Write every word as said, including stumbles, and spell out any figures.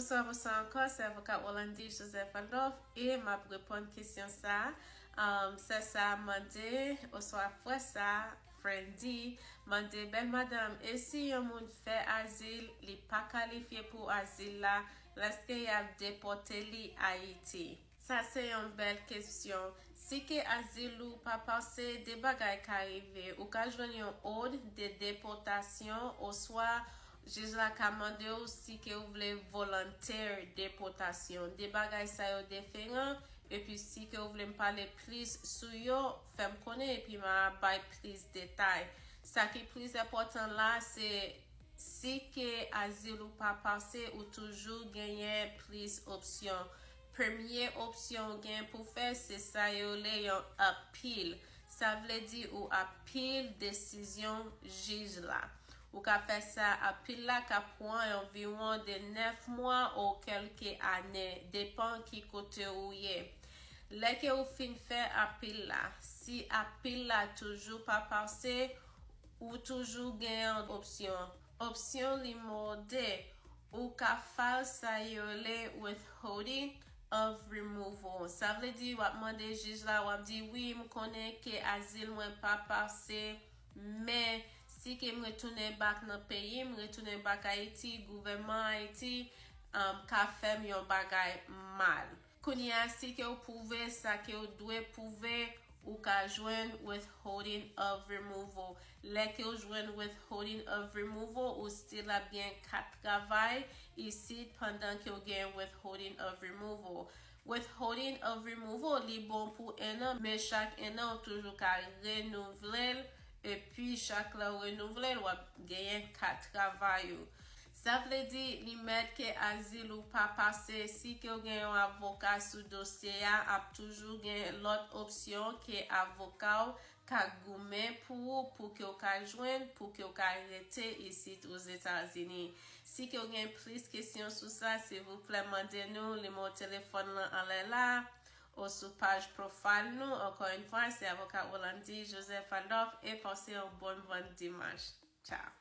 Bonswa, bonswa ankò, se avoka Rolandi Joseph Adolphe e m ap reponn kesyon sa a. Um, sè sa a mande, oswa frè sa a, Friendy, mande, bèl madanm, e si yon moun fè azil, li pa kalifye pou azil la, lèske y ap depòte li Ayiti? Sa se yon bèl kesyon. Si ke azil ou pa pase, de bagay ka rive. Ou ka jwenn yon òd de depòtasyon, oswa jij la ka mande w si ke ou vle voluntary depòtasyon. De bagay sa yo diferan, epi si ke ou vle m pale plis sou yo, fè m konnen epi m a bay plis detay. Sa ki plis enpòtan la, se si ke azil ou pa pase, ou toujou genyen plis opsyon. Premye opsyon ou gen pou fè, se sa yo rele yon appeal. Sa vle di ou appeal desizyon jij la. Ou ka fè sa, appeal la ka pran anviwon de nèf mwa ou kèlke ane, depan ki kote ou ye. Lè ke ou fin fè appeal la, si appeal la toujou pa pase, ou toujou gen opsyon. Opsyon nimewo de, ou ka file sa yo rele withholding of removal. Sa vle di w ap mande jij la, w ap di, wi, m konnen ke azil mwen pa pase, men si ke m retounen back nan peyi m, retounen back Ayiti, gouvènman Ayiti, um, ka fè m yon bagay mal. Kounye a, si ke w pwouve sa ke w dwe pwouve, ou ka jwenn withholding of removal. Lè ke w jwenn withholding of removal, ou still ap gen kat travay isit pandan ke w gen withholding of removal. Withholding of removal, li bon pou en an, men chak en an, ou toujou ka renouvle l, epi chak lè w renouvle l, w ap genyen kat travay ou. Sa vle di, li mèt ke azil ou pa pase, si ke w gen yon avoka sou dosye a, ap toujou gen lòt opsyon ke avoka w ka goumen pou ou, pou ke w ka jwenn, pou ke w ka rete isit Ozetazini. Si ke w gen plis kesyon sou sa, silvouplè mande nou, nimewo telefòn lan anlè la, ou sou paj profile nou. Encore une fois, se avoka Rolandi Joseph Adolphe e pase yon bon bon dimanch. Ciao.